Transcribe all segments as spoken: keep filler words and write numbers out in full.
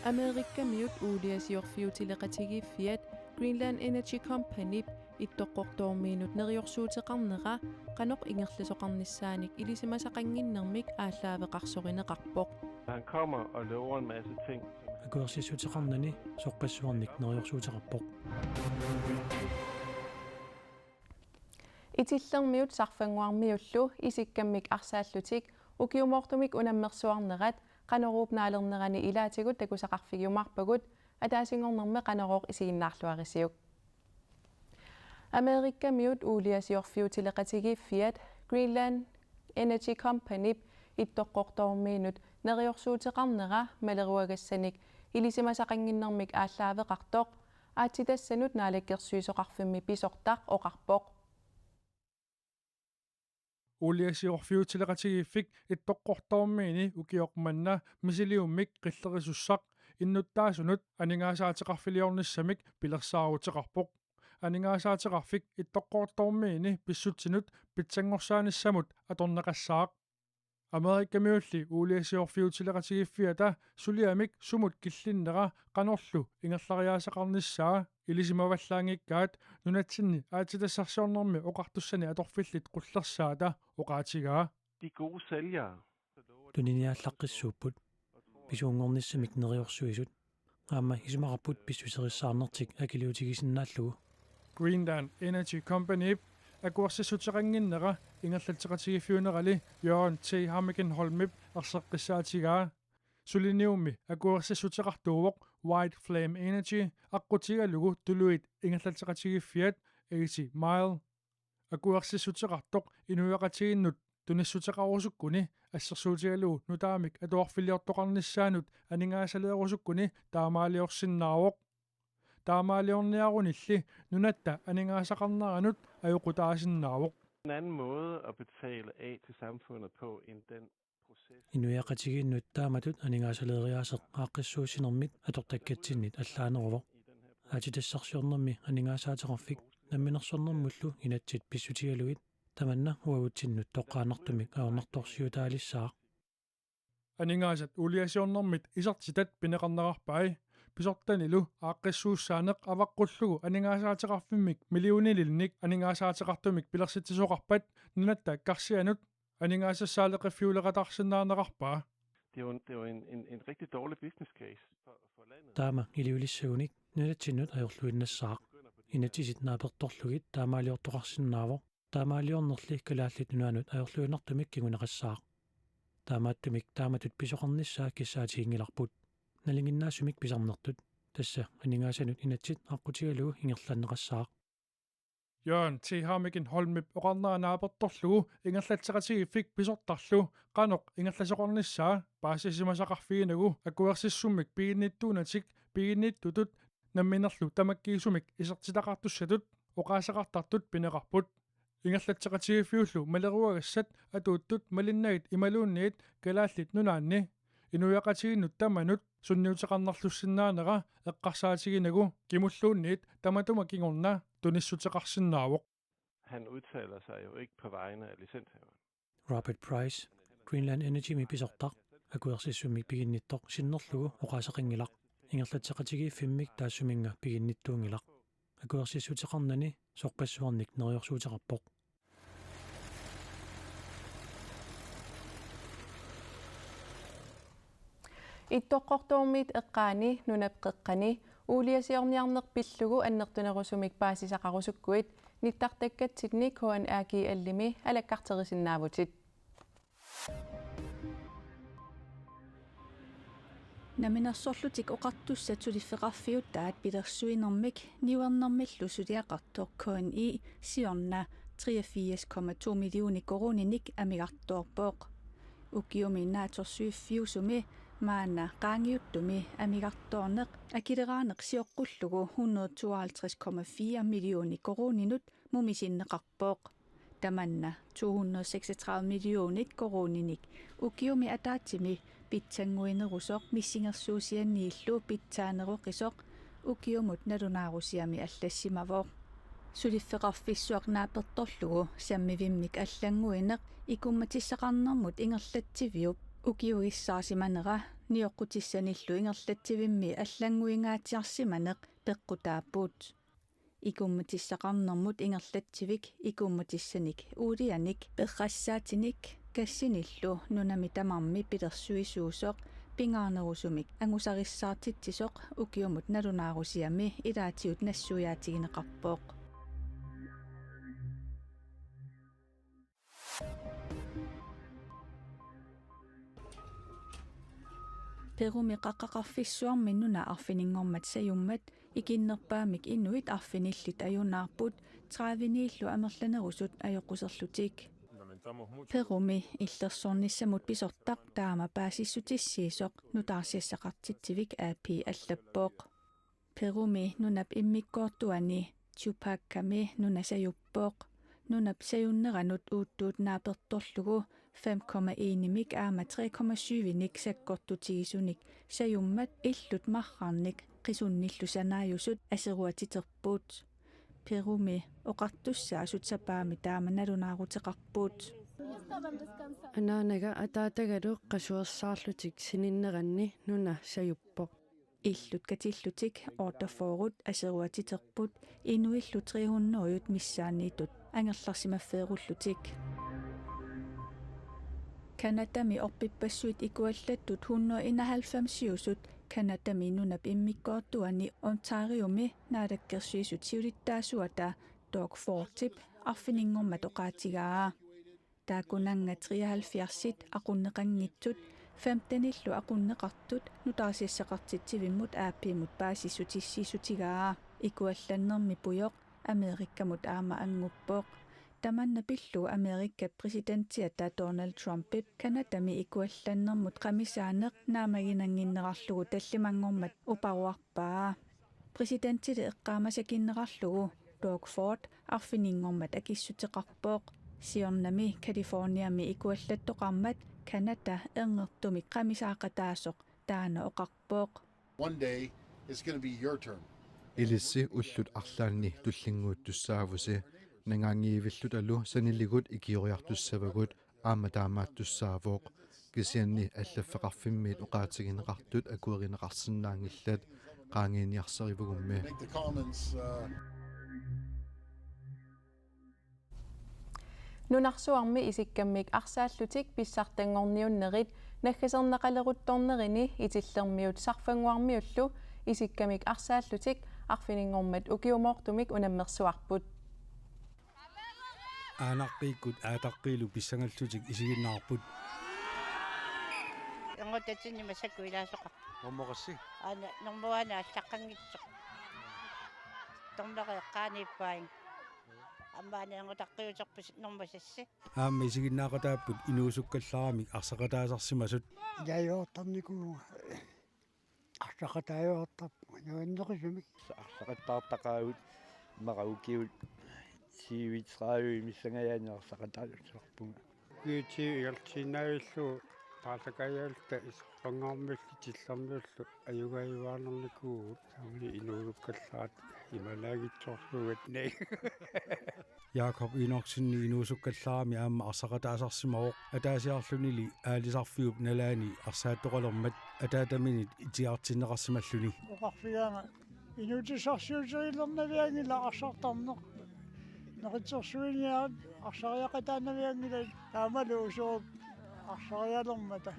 Amerikamiut uuliasiorfiutileqatigiiffiat Greenland Energy Companyp Ittoqqortoormiinut neriorsuuteqarnera qanoq ingerlasoqarnissaanik ilisimasaqannginnermik aallaaveqarsorineqarpoq. Han kommer og lover en masse ting. Akuersissuteqarnani sorpassuarnik neriorsuuteqarpoq. Itillermiut Sarfannguarmiullu isikkammik arsaallutik ukiumoortumik unammersuarnerat Qanoruup naalernerani ilaatigut takusaqarfigiumaarpagut, ataasinngornermi Qanorooq isiginnaarluarisiuk. Amerikamiut uuliasiorfiutileqatigiiffiat Greenland Energy Companyp Ittoqqortoormiinut neriorsuuteqarnera maleruagassanik ilisimasaqannginnermik aallaaveqartoq aatsitassanut naalakkersuisoqarfimmi pisortaq oqarpoq. Uuliasiorfiutileqatigiiffik Ittoqqortoormiini ukioq manna misiliummik qillerisussaq innuttaasunut aningaasaateqarfiliornissamik pilersaaruteqarpoq. Aningaasaateqarfik Ittoqqortoormiini pissutsinut pitsanngorsaanissamut atorneqassaaq. Amerikamiulli uuliasiorfiutileqatigiiffiata suliamik sumut killinnera qanorlu ingerlariaaseqarnissaa ilisimavallaanngikkaat nunatsinni aatsitassarsiornermi oqartussani atorfillit qullersaata oqaatigaa. De gode sælgere. Tuniniaallaqqissuupput. Pisuunngornissamik neriorsuisut. Aamma isumaqarput pissuserissaarnertik akiliutigisinnaallugu. Greenland Energy Companyp akuersissuteqannginnera ingerlatseqatigiiffiunerali Jørgen T. Hammekenholmip erseqqissaatigaa. Suliniummi akuersissuteqartuuvoq White Flame Energy aqqutigalugu tuluit ingerlatseqatigiiffiat Eighty Mile. Akuersissuteqartoq inuiaqatigiinnut tunissuteqarusukkuni assersuutigalugu nutaamik atuarfiliortoqarnissaanut aningaasaleerusukkuni taamaaliorsinnaavoq. Taamaaliorniarunilli nunatta aningaasaqarneranut ajoqutaasinnaavoq. En anden måde at betale af til samfundet på, end den proces. Inuiaqatigiinnut taamatut aningaasaleeriaaseq aaqqissuussinermit atortakkatsinnit allaaneruvoq. Aatsitassarsiornermi aningaasaateqarfik namminersornermullu inatsit pissutigalugit tamanna uagutsinnut toqqaannartumik ajornartorsiutaalissaaq. Aningaasat uuliasiornermit isertitat pineqarnerarpai. Pisortanilu aaqqissuussaaneq avaqqullugu aningaasaateqarfimmik millioniliinnik aningaasaateqartumik pilersitsisoqarpat nunatta karsianut aningaasassaaleqiffiuleqataarsinnaaneqarpaa. Det er jo en, det er jo en, en, en rigtig dårlig business case for, for landet. Taama iliulissagunik nunatsinnut ajorluinnassaaq. Inatsisit naapertorlugit taamaaliortoqarsinnaavoq. Taamaaliornerli Kalaallit Nunaannut ajorluinnartumik kinguneqassaaq. Taamaattumik taamatut pisoqarnissaa kissaatiginngilarput. Nalinginnaasumik pisarnertut. Tassa aningaasanut inatsit aqqutigalugu ingerlanneqassaaq. Jørgen T. Hammekenholmip oqarnera naapertorlugu ingerlatseqatigiiffik pisortarlu qanoq ingerlasoqarnissaa paasisimasaqarfiginagu akuersissummik piginnittuunatik piginnittutut namminerlu tamakkiisumik isertitaqartussatut oqaaseqartartut pineqarput. Ingerlatseqatigiiffiullu maleruagassat atuuttut malinnagit imaluunniit Kalaallit Nunaanni inuiaqatigiinnut tamanut sunniuteqarnarlussinnaanera eqqarsaatiginagu kimulluunniit tamatuma kingorna tunissuteqarsinnaavoq. Han udtaler sig jo ikke på vegne af licenshaveren. Robert Price, Greenland Energymik pisortaq, akuersissummik piginnittoq sinnerlugu oqaaseqanngilaq. Ingerlatseqatigiiffimmik taassuminnga piginnittuunngilaq. Akuersissuteqarnani sorpassuarnik neriorsuuteqarpoq. Ittoqqortoormiit eqqaani nunap qeqqani uuliasiorniarneq pillugu annertunerusumik paasisaqarusukkuit nittartakkatsinni K N R G L-imi alakkarterisinnaavutit. Namminersorlutik Oqartussat suliffeqarfiutaat pilersuinermik niuernermillu suliaqartoq K N I siorna treogfirs komma to millioner koruuninik amigartoorpoq. Ukiumi naatsorsuiffiusumi maanna qaangiuttumi amigartoorneq akileraaneq sioqqullugu hundrede tooghalvtreds komma fire millioner koruuninut mumisinneqarpoq. Tamanna to hundrede seksogtredive millioner koruuninik ukiumi ataatsimi pitsannguinerusoq missingersuusianniillu pitsaaneroqisoq ukiumut nalunaarusiami allassimavoq. Suliffeqarfissuaq naapertorlugu sammivimmik allannguineq ikummatissaqarnermut ingerlatsiviup ukiugissaarsimanera nioqqutissanillu ingerlatsivimmi allannguingaatsiarsimaneq peqqutaapput. Ikummatissaqarnermut ingerlatsivik ikummatissanik uulianik perrassaatinik gassinillu nunami tamarmi pilersuisuusoq pingaarnerusumik angusarissaartitsisoq ukiumut nalunaarusiami ilaatigut nassuiaatigineqarpoq. Perumi qaqqaqarfissuarmi nuna arfininngormat sajummat ikinnerpaamik inuit arfinillit ajunaarput tredive-niillu amerlanerusut ajoquserlutik. Perumi illersornissamut pisortaq taama paasissutissiisoq nutaarsiassaqartitsivik A P allappoq. Perumi nunap immikkoortuani Chupacami nuna sajuppoq. Nunap sajunneranut uuttuut naapertorlugu fem komma en-imik aamma tre komma syv-inik sakkortutigisunik sajummat illut marrarnik qisunnillu sanaajusut aseruatiterput. Perumi oqartussaasut sapaammi taama nalunaaruteqarput. Anaanaga ataatagalu qasuersaarlutik sininneranni nuna sajuppoq. Illut katillutik otteogfyrre aseruatiterput inuillu tre hundrede missaanniittut angerlarsimaffeerullutik. Canadami orpippassuit ikuallattut hundrede enoghalvfems-iusut Canadami nunap immikkoortuani Ontariomi naalakkersuisut siulittaasuata Doug Fordip arfininngormat oqaatigaa. Taakkunannga treoghalvfjerds-it aqunneqanngitsut femten-illu aqunneqartut nutaarsiassaqartitsivimmut A P-mut paasissutissiissutigaa ikuallannermi pujoq Amerikamut aamma anguppoq. Tamanna pillugu Amerikap præsidentiata Donald Trumpip Canadami ikuallannermut qamisaaneq naammaginannginnerarlugu tallimanngormat uparuarpaa. Præsidentili eqqaamasakinnerarlugu Doug Ford arfininngormat akissuteqarpoq. Siornami Californiami ikuallattoqarmat Canada erngertumik qamisaaqataasoq taanna oqarpoq. One day, it's gonna be your turn. Ilissi ullut arlaanni tullinnguuttussaavusi, nangaanngivillutalu saniligut ikioriartussavagut aamma taamaattussaavoq, kisianni allaffeqarfimmiit oqaatigineqartut akuerineqarsinnaanngillat, qaangiiniarsarivagummi. Make the comments, uh, Nunarsuarmi isikkamik arsaallutik pissartanngorniunnerit naggaserneqaleruttornerini Itillermiut Sarfannguarmiullu isikkamik arsaallutik arfininngormat ukiumoortumik unammersuarput. Aanaqqiikkut aataqqiilu pissangallutik isiginnaarput. Erngutatinni massakkut ilaasoqarpoq. Normoqassi? Aana, normoana allaqqanngitsoq. Torneq eqqaaniippaanga. Aamma aana erngutaqqiuterput normu sassi. Aamma isiginnaaqataapput inuusukkallaramik arsaqataasarsimasut. Ilaajoortarnikuuvunga. Arsaqataajoortarpunga nuanneqisumik. Arsaqattaartaqaagut immaqa ukiut tyve tredive missangajaanni arsaqataasarpunga. Ukiut tyve ingerlatiinnaavillugu paarlakaajaalluta Sarfannguarmiullu Itillermiullu ajugaajuaannarnikuuvugut, taamani inuusukkallarat imalaagitsorsuugatni. Jakob Enoksenip inuusukkallarami aamma arsaqataasarsimavoq, ataasiarlunili aalisarfiup nalaani arsaattoqalermat ataataminit itigartinneqarsimalluni. Oqarfigaanga inuutissarsiutigilernaavianngilaq arsartarneq. Naqitsersuiniaat arsariaqataannavianngilaq taamalu usuup arsarialermata.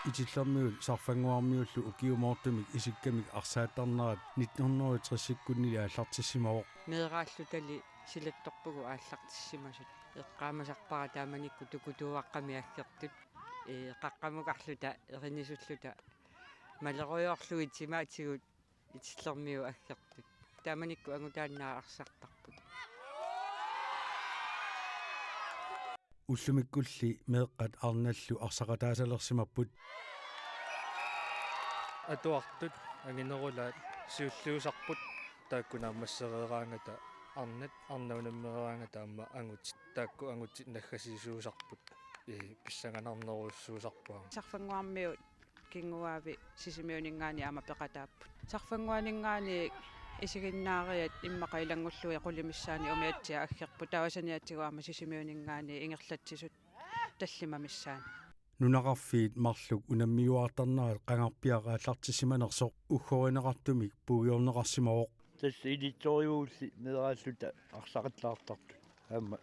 Itillermiut Sarfannguarmiullu ukiumoortumik isikkamik arsaattarnerat nitten hundrede og tres-ikkunnili aallartissimavoq. Meeraallutali silattorpugut aallartissimasut. Eqqaamasarpara taamanikkut tukutuuaqqami aggertut. Ee, qaqqamukarluta erinisulluta malerujoorlugit timaatigut Itillermiut aggertut. Taamanikkut angutaannaa arsartarput. Ullumikkulli meeqqat arnallu arsaqataasalersimapput. Atuartut anginerulaat siulliusarput, taakku naammassereeraangata arnat, arnat unammereeraangata aamma angutit, taakku angutit naggasiisuusarput, ee, pissanganarnerujussuusarput aamma. Sarfannguarmiut Kinguaavi Sisimiuninngaanniit aamma peqataapput. Sarfannguaninngaanniit isiginnaariat immaqa ilanngullugit qulit missaanni umiatsiat aggerput, taava saniatigut aamma Sisimiuninngaanniit ingerlatsisut tallimat missaanni. Nunaqarfiit marluk unammiuaartarnerat qangarpiaq aallartissimanersoq uggorineqartumik puigorneqarsimavoq. Tassa ilitsorujuulli meeraalluta arsaqattaartartut. Aamma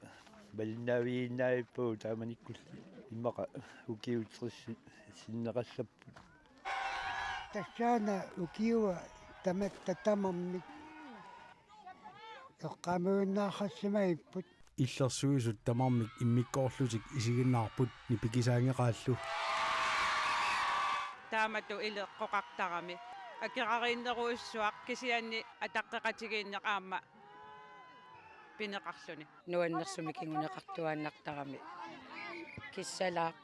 malinnaavigiinnaavippagut taamanikkulli immaqa ukiut tressit sinneqassapput. Tassaana ukiua tamatta tamarmik eqqaamuinnaaqqassimagipput. Illersuisut tamarmik immikkoorlutik isiginnaarput nipikisaanngeqaallu. Taamatut ileqqoqartarami. Akerariinnerujussuaq kisianni ataqqeqatigiinneq aamma pineqarluni. Nuannersumik kinguneqartuaannartarami. Kissalaaq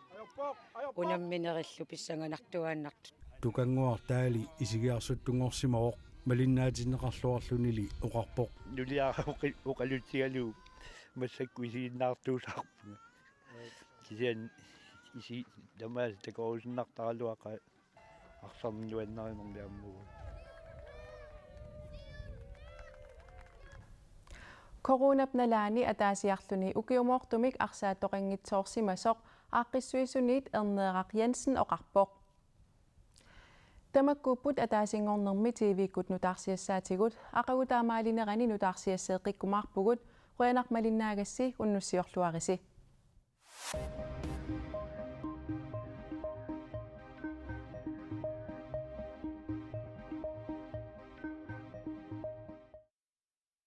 unamminerillu pissanganartuaannartut. Tukannguaq Dahl isigiarsuttunngorsimavoq, malinnaatinneqarluarlunili oqarpoq. Nuliara oqi-, oqalutsigalugu massakkut isiginnaartuusaarpunga. Kisianni isi-, tamaasa takorusunnartaraluaqaaq arsarneq nuannarinermi ammugu. Coronap nalaani ataasiarluni ukiumoortumik arsaattoqanngitsoorsimasoq aaqqissuisuniit Erneeraq Jensen oqarpoq. Tamakkuupput ataasinngornermi T V-kkut nutaarsiassaatigut, aqagu taamaalinerani nutaarsiasseeqqikkumaarpugut, qujanaq malinnaagassi, unnussiorluarisi.